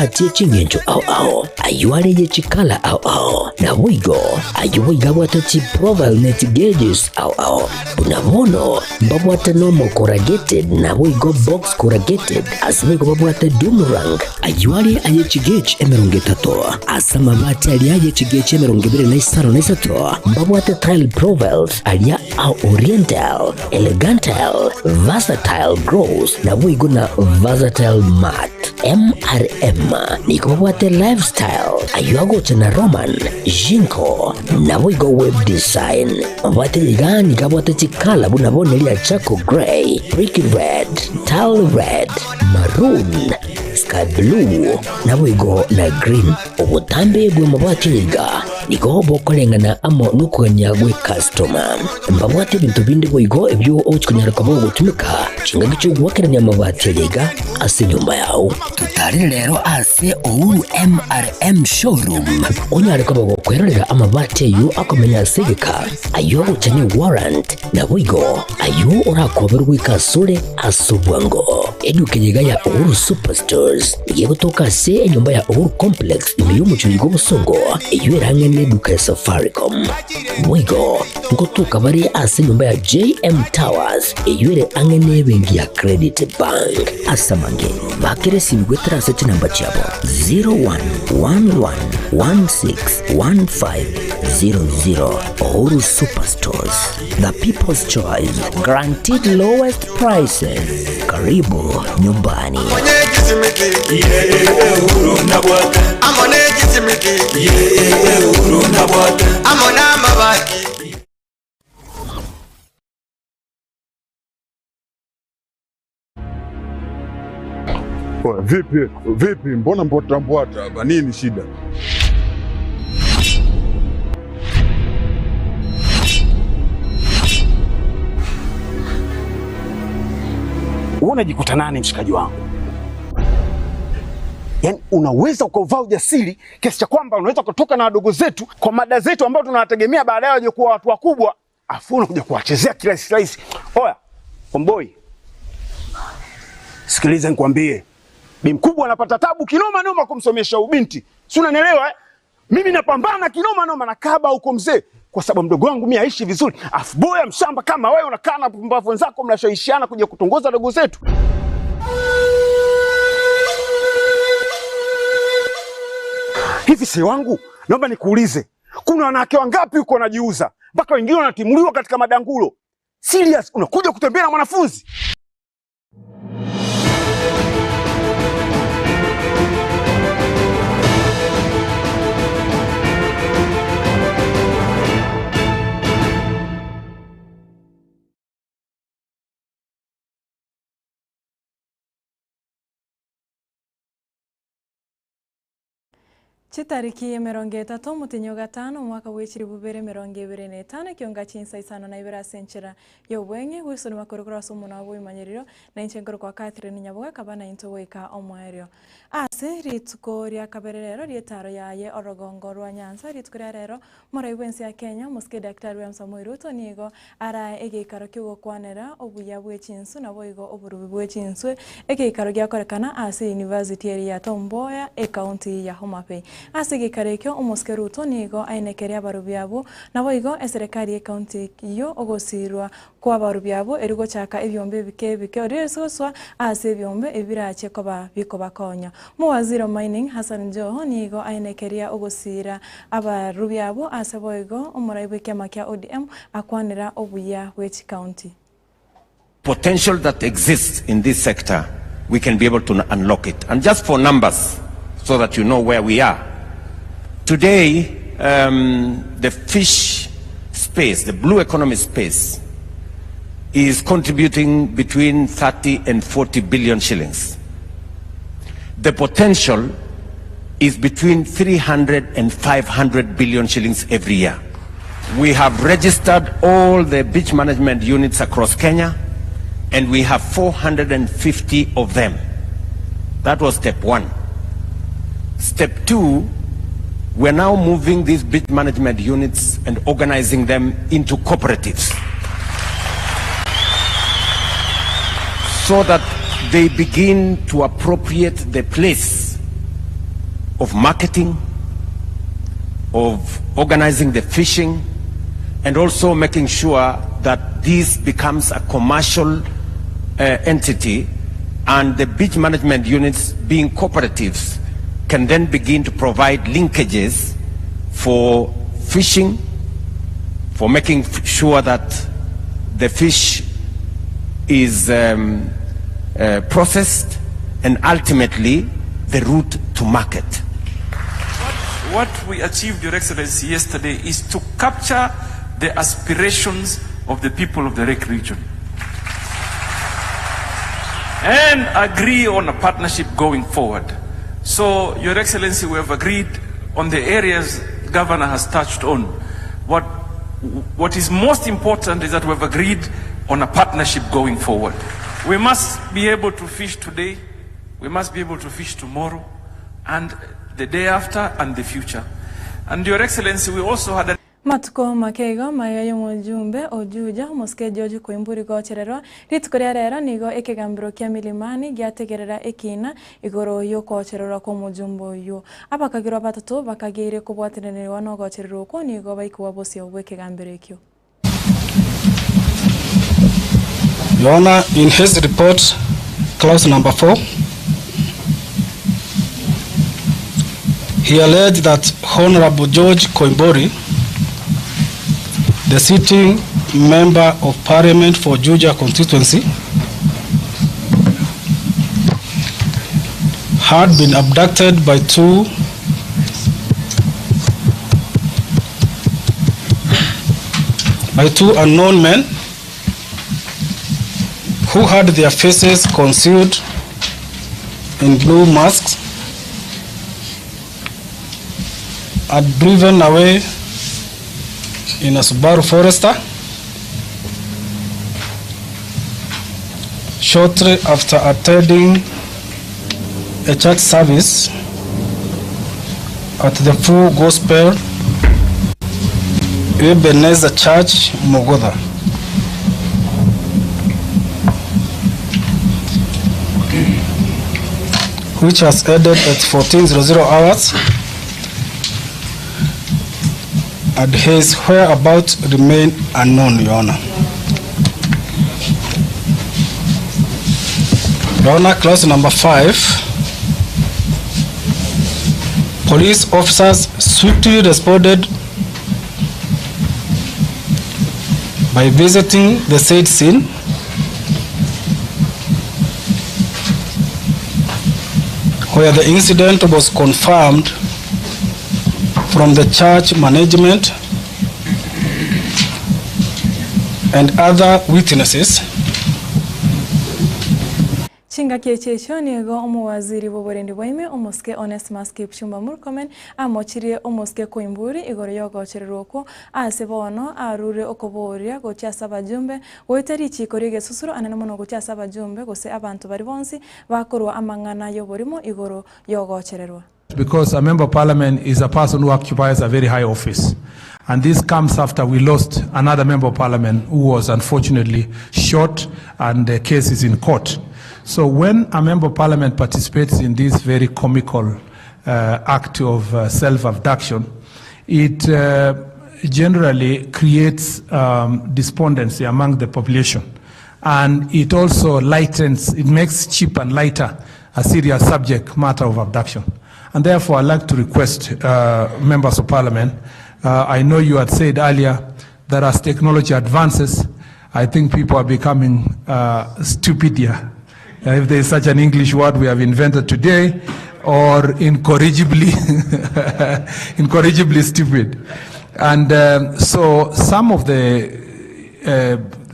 Amabati e ching'encho ao ao, ayio are ye chikala ao ao, naboigo ayio boigo abwate chiprofile ne chigeges ao ao. Buna bono mbabwate normal corrugated naboigo box corrugated, ase boigo babwate doom rank, ayio are aye chigauge 30, ase amabati aria aye chigauge 23 mbabwate tile profiles aria a oriental, Elegantal, Versatile Gross, naboigo na Versatile Matte. MRM nigo babwate Lifestyle, ayio agocha na Roman, Jinko, naboigo Web Design. Babwate iga nigo abwate chikala buna bono eria Charcoal Grey, Brick Red, Tile Red, Maroon, Sky Blue, naboigo na Green. Obotambe bw'amabati iga nigo bokoreng'ana amo nokogania gw'ekastoma. Mbabwate ebinto binde boigo ebio ogochia konyara koba ogotumeka chingaki chi'ogoakerania amabati aria iga ase enyomba yao. Totarere rero ase Uhuru MRM Showroom onyare koba gokwerorera amabati ayio akomenya ase egeka, ayio agocha ne warrant, naboigo ayio orakoberwe goika asore ase obwango. Eduka eye iga ya Uhuru Superstores nigo egotoka ase enyomba ya Uhuru Complex ime y'omochie oiga obosongo, eyio ere ang'e neduka ya Safaricom. Boigo ngotoka bare ase enyomba ya JM Towers eyio ere ang'e nebenki ya Credit Bank. Ase amange, bakera esimi goetera ase chinamba chiabo 0111161500. Uhuru Superstores, the people's choice, guaranteed lowest prices. Karibu nyumbani. Oya, vipi vipi, mbona mbwata mbwata hapa? Nini shida? Wewe unajikuta nani mshikaji wangu? Yaani unaweza ukauvaa ujasiri kiasi cha kwamba unaweza kutoka na wadogo zetu kwa mada zetu ambao tunawategemea baadaye waje kuwa watu wakubwa, afu unakuja kuwachezea kirahisi rahisi. Oya, omboi, sikiliza nikwambie, bi mkubwa anapata tabu kinoma noma kumsomesha ubinti, si unanielewa eh? Mimi napambana kinoma noma na kaba huko mzee, kwa sababu mdogo wangu mimi aishi vizuri, afu boya mshamba kama wewe unakaa na pumbavu wenzako mnashawishiana kuja kutongoza dogo zetu. Hivi si wangu, naomba nikuulize, kuna wanawake wangapi huko wanajiuza mpaka wengine wanatimuliwa katika madangulo? Serious, unakuja kutembea na mwanafunzi? Chitariki 30 omotienyi o gatano omwaka bwe chilifu bibere 25 ekionga chinsa isano na ibere ase enchera y'obweng'e gwesoroma korwa korwa ase omonwa bw'oimanyerero na inche nkorokwa Catherine Nyaboga akaba naintwe goika omoerio. Ase rituko ria kabere rero ri'etaro yaye orogongo rwa Nyanza rituko ria rero Morai bw'ense ya Kenya, Omosike Daktari William Samoei Ruto nigo arae egeikaro ki'ogokwanera obuya bwe chinswe naboigo oborubi bwe chinswe, egeikaro giakorekana ase University eria ya Tom Mboya, ecounty ya Homa Bay. Ase egeikaro ekio, Omosike Ruto nigo ainekeria abarubi abwo naboigo eserekari y'ecounty eyio ogosirwa kw'abarubi abwo erio gochaka ebiombe ebike ebike oria ase gosoa ase ebiombe ebi birache koba bikobakonya. Mowaziri o Mining, Hassan Joho nigo ainekeria ogosiira abarubi abwo ase boigo omorai bw'ekiama kia ODM akwanera obuya bwe chikaunti. Potential that exists in this sector we can be able to unlock it and just for numbers so that you know where we are today um, the fish space the blue economy space is contributing between 30 and 40 billion shillings the potential is between 300 and 500 billion shillings every year. We have registered all the beach management units across Kenya and we have 450 of them. That was step one. Step two, we're now moving these beach management units and organizing them into cooperatives so that they begin to appropriate the place of marketing, of organizing the fishing, and also making sure that this becomes a commercial entity and the beach management units being cooperatives can then begin to provide linkages for fishing, for making sure that the fish is processed and ultimately the route to market. What we achieved, Your Excellency, yesterday is to capture the aspirations of the people of the Lake region and agree on a partnership going forward. So, Your Excellency, we have agreed on the areas the Governor has touched on. What is most important is that we have agreed on a partnership going forward. We must be able to fish today, we must be able to fish tomorrow, and the day after, and the future. And Your Excellency, we also had a Matuko makeigo magega y'omojumbe o Juja, omosike George Koimburi gochererwa, rituko ria rero nigo ekegambero kia Milimani giategerera ekina igoro y'okochererwa kw'omojumbe oyio. Abakagirwa batato bakageire kobwatananirwa nogochererwa okwo nigo baikigwa bosio bw'ekegambero ekio. Your Honor, in his report, clause number 4, he alleged that Honorable George Koimburi, the sitting member of parliament for Juja constituency, had been abducted by two unknown men who had their faces concealed in blue masks and driven away in a Subaru Forester shortly after attending a church service at the Full Gospel Ebenezer Church, Mugutha. Which has ended at 14:00 hours, and his whereabouts remain unknown, Your Honor. Your Honor, clause number 5, police officers swiftly responded by visiting the said scene where the incident was confirmed from the church management and other witnesses. Chingaki echi echio nigo omowaziri bw'oborendi bwaime, omosike Onesmus Kipchumba Murkomen, amochirie omosike Koimburi igoro y'ogochererwa okwo ase bono arure okoboria gochia ase abajumbe goeta richiko ri'egesusuro anene mono gochia ase abajumbe gose abanto bari bonsi bakorwa amang'ana y'oborimo igoro y'ogochererwa. Because a member of parliament is a person who occupies a very high office. And this comes after we lost another member of parliament who was unfortunately shot and the case is in court. So when a member of parliament participates in this very comical act of self-abduction, it generally creates despondency among the population. And it also lightens, it makes cheap and lighter a serious subject matter of abduction. And therefore, I'd like to request members of parliament, I know you had said earlier that as technology advances, I think people are becoming stupider. If there is such an English word we have invented today, or incorrigibly, incorrigibly stupid. And so some of the,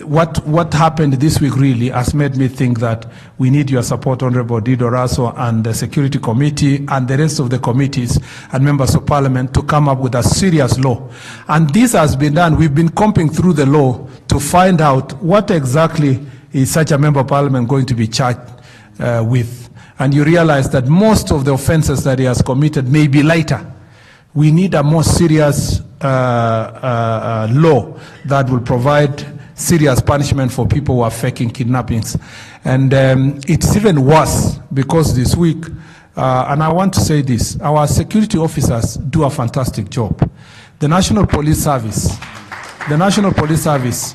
what happened this week really has made me think that we need your support, Honorable Dido Raso, and the Security Committee and the rest of the committees and members of parliament to come up with a serious law. And this has been done. We've been combing through the law to find out what exactly is such a member of parliament going to be charged with. And you realize that most of the offenses that he has committed may be lighter. We need a more serious law that will provide serious punishment for people who are faking kidnappings. And it's even worse because this week And I want to say this, our security officers do a fantastic job. The National Police Service, the National Police Service.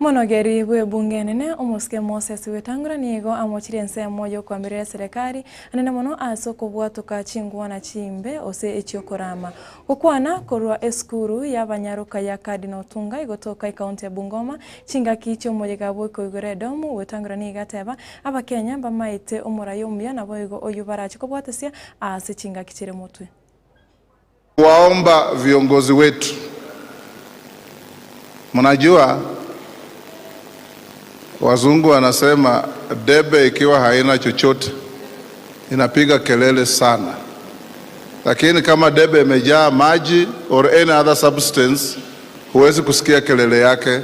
Monogeri bw'ebunge enene, omosike Moses Wetangula nigo amochirie ensemo y'okoamerera eserekari anene mono ase okobwatoka chingwana chimbe ose echiokorama. Gokwana korwa esukuru y'abanyaroka ya Cardinal Otunga egotoka ekaunti ya Bungoma chingaki chi'omoyega bw'okoigora edomu, Wetangula nigo ateba Abakenya mbamaete omorai omuya naboigo oyio barache kobwatesia ase chingaki chire motwe. Kuwaomba viongozi wetu, mnajua wazungu wanasema debe ikiwa haina chochote inapiga kelele sana, lakini kama debe imejaa maji or any other substance huwezi kusikia kelele yake.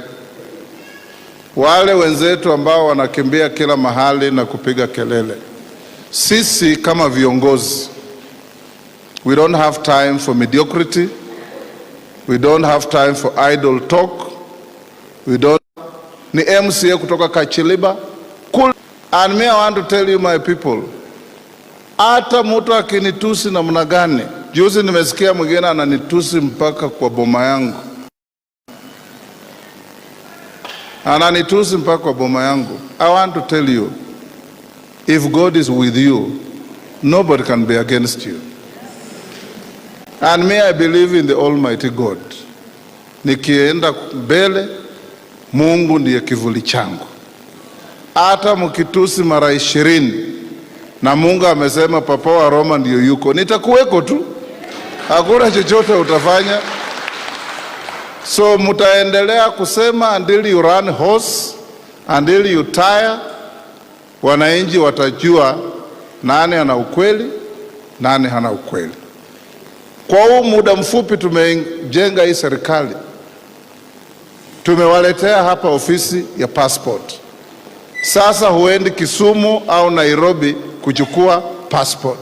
Wale wenzetu ambao wanakimbia kila mahali na kupiga kelele, sisi kama viongozi we don't have time for mediocrity, we don't have time for idle talk, we don't. Ni MCA kutoka Kachiliba kul. And me I want to tell you my people, hata mtu akinitusi namna gani, juzi nimesikia mwingine ananitusi mpaka kwa boma yangu, ananitusi mpaka kwa boma yangu. I want to tell you, if God is with you, nobody can be against you. And me I believe in the Almighty God. Nikienda mbele, Mungu ndiye kivuli changu. Hata mkitusi mara 20 na Mungu amesema Papa wa Roma ndiyo yuko, nitakuweko tu, hakuna chochote utafanya. So mtaendelea kusema until you run horse, until you tire. Wananchi watajua nani ana ukweli, nani hana ukweli. Kwa huu muda mfupi tumejenga hii serikali, tumewaletea hapa ofisi ya passport. Sasa huendi Kisumu au Nairobi kuchukua passport.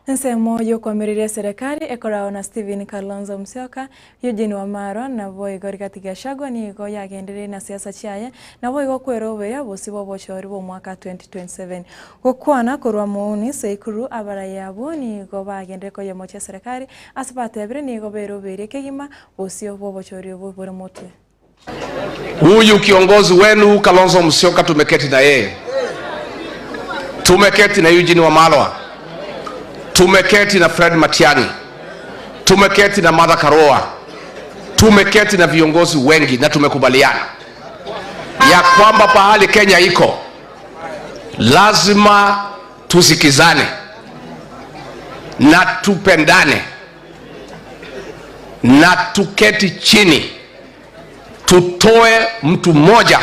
Ensemo y'okoamereria eserekari ekoragwa na Stephen Kalonzo Musyoka, Eugene Wamalwa naboigo Rigathi Gachagua nigo yagendereire na siasa chiaye naboigo kweroberia bosio bw'obochori bw'omwaka 2027. Gokwana korwa Mouni Seikuru abarai abwo nigo bagenderere koyemochia eserekari ase batebire nigo berobeirie kegima bosio bw'obochori obwo bore motwe. Huyu kiongozi wenu Kalonzo Musyoka tumeketi na yeye, tumeketi na Eugene Wamalwa, tumeketi na Fred Matiang'i, tumeketi na Martha Karua, tumeketi na viongozi wengi na tumekubaliana ya kwamba pahali Kenya iko lazima tusikizane na tupendane na tuketi chini tutoe mtu mmoja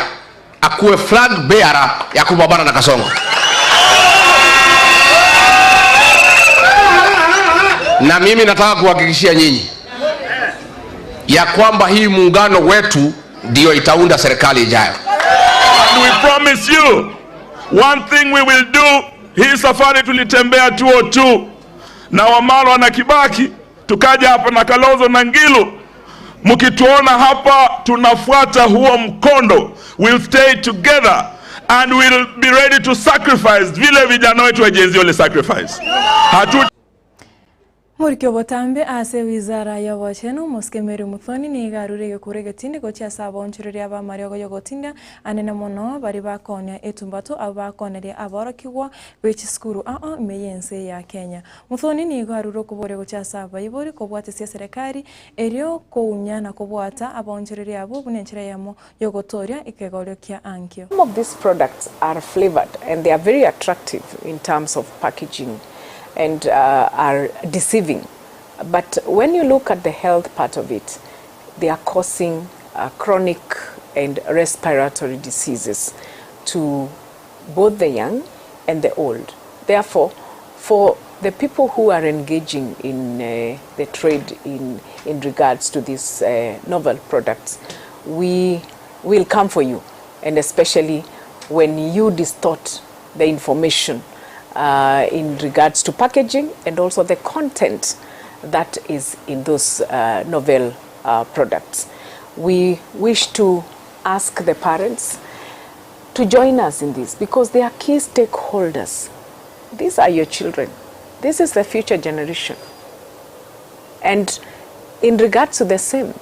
akuwe flag bearer ya kupambana na Kasongo. Na mimi nataka kuhakikishia nyinyi ya kwamba hii muungano wetu ndio itaunda serikali ijayo. And we promise you one thing we will do. Hii safari tulitembea 202 na Wamalwa na Kibaki, tukaja hapa na Kalonzo na Ngilu. Mkituona hapa tunafuata huo mkondo. We'll stay together and we'll be ready to sacrifice vile vijana wetu wa Gen Z wali sacrifice. Hatu Moriki obotambe ase ewizara y'obochenu, Omosike Mary Muthoni nigo arure egekuro egetindi gochia ase abaonchoreria b'amariogo y'ogotinda anene mono baria bakoonia etumbato abwo bakooneria aborokigwa be chisukuru ao ime y'ense ya Kenya. Muthoni nigo arure okoboria gochia ase abaibori kobwatesia eserekari erio kounya na kobwata abaonchoreria abwo buna enchera eyemo y'ogotoria ekegorio kia ankio. Some of these products are flavored and they are very attractive in terms of packaging and are deceiving. But when you look at the health part of it, they are causing chronic and respiratory diseases to both the young and the old. Therefore, for the people who are engaging in the trade in, in regards to these novel products, we will come for you, and especially when you distort the information in regards to packaging and also the content that is in those novel products. We wish to ask the parents to join us in this because they are key stakeholders. These are your children. This is the future generation. And in regards to the same,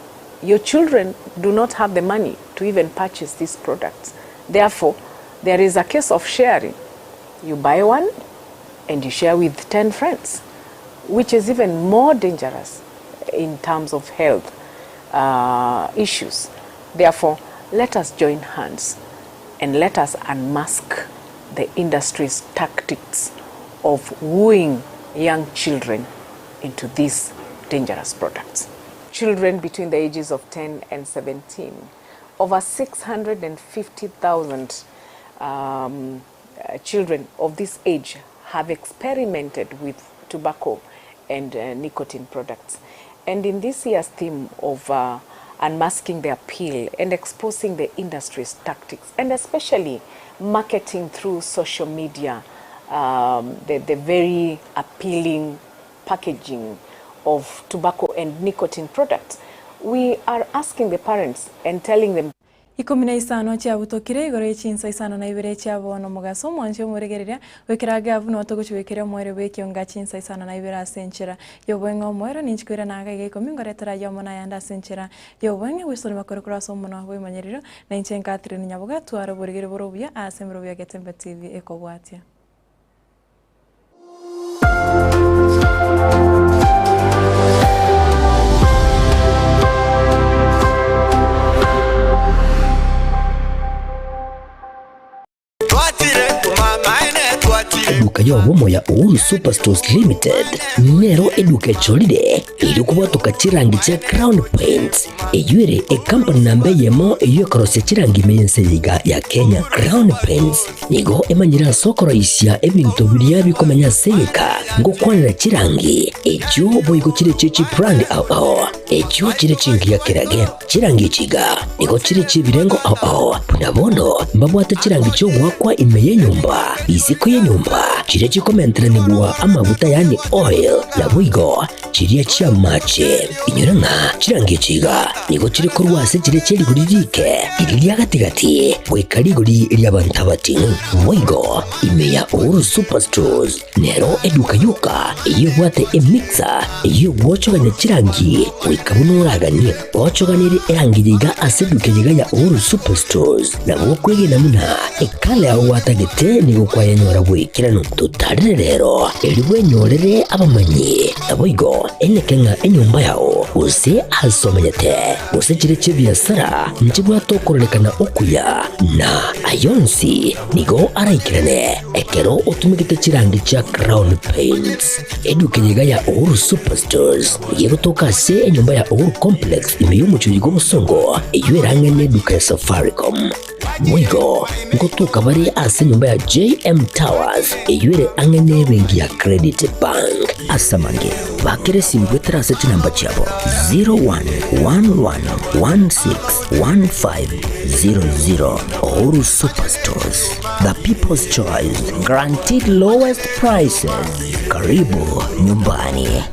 your children do not have the money to even purchase these products. Therefore, there is a case of sharing. You buy one and you share with 10 friends, which is even more dangerous in terms of health uh, issues. Therefore, let us join hands and let us unmask the industry's tactics of wooing young children into these dangerous products. Children between the ages of 10 and 17, over 650,000 um, uh, children of this age have experimented with tobacco and uh, nicotine products. And in this year's theme of uh, unmasking the appeal and exposing the industry's tactics, and especially marketing through social media, um, the, the very appealing packaging of tobacco and nicotine products, we are asking the parents and telling them Ikomi na isano chiabutokire igoro ye chinsa isano na ibere chia bono omogaso omwanchi omoregereria goikera age abwo nabo togochibekeria omoerio bwa ekionga chinsa isano na ibere ase enchera y'obweng'e omoerio ninchi koirana iga iga ikomi ngoretera ayio amo nayande ase enchera y'obweng'e gwisoni bakore korwa ase omonwa bw'emanyerero na inche Catherine Nyaboga tware oborigeri bore obuya ase emerobio ya Getembe TV ekobwatia. Eduka y'obomo ya Uhuru Superstores Limited nero eduka echorire erio kobwatoka chirangi chia Crown Paints eyio ere ekampani namba eyemo eyio ekorosia chirangi ime y'ense eye iga ya Kenya. Crown Paints Nigo emanyire ase okoroisia ebinto biria bikomenya ase egeka, ngokwanera chirangi, echio boigo chire chie chibrand ao ao, echio chire chingiya kerage. Chirangi echi iga nigo chire chi'ebirengo ao ao, buna bono mbabwate chirangi chi'ogoakwa ime y'enyomba, isiko y'enyomba, chiria chikomenteranigwa amaguta yaani oil, naboigo chiria chi'amache. Inyora ng'a chirangi echi iga nigo chire korwa ase chiria chie rigori riike, riria ria gati-gati, goika rigori ri'abanto abating'u. Boigo ime ya Uhuru Superstores nero eduka yoka eyio ebwate emixer eyio egwochogania chirangi goika buna oraganie. Gochoganirie erangi eye iga ase eduka eye iga ya Uhuru Superstores, nabo okwegena buna ekala yao gwatagete nigo kwayenyora bw'ekeranu. Totarire rero, erio bwenyorere abamanyi. Naboigo eneke ng'a enyomba yao, gose aase omenyete, gose chire chi'ebiasara, nchibwate okororekana okuya, na ayio onsi nigo araikerane ekero otumegete chirangi chia Crown Paints. Eduka eye iga ya Uhuru Superstores nigo egotoka ase enyomba ya Uhuru Complex ime y'omochie oyo bw'obosongo, eyio erang'e neduka ya Safaricom. Boigo ngotoka bare ase enyomba ya JM Towers eyio ere ang'e nebenki ya Credit Bank. Ase amange, bakera esimi goetera ase chinamba chiabo 0111161500. Uhuru Superstores, the people's choice, guaranteed lowest prices. Karibu nyumbani.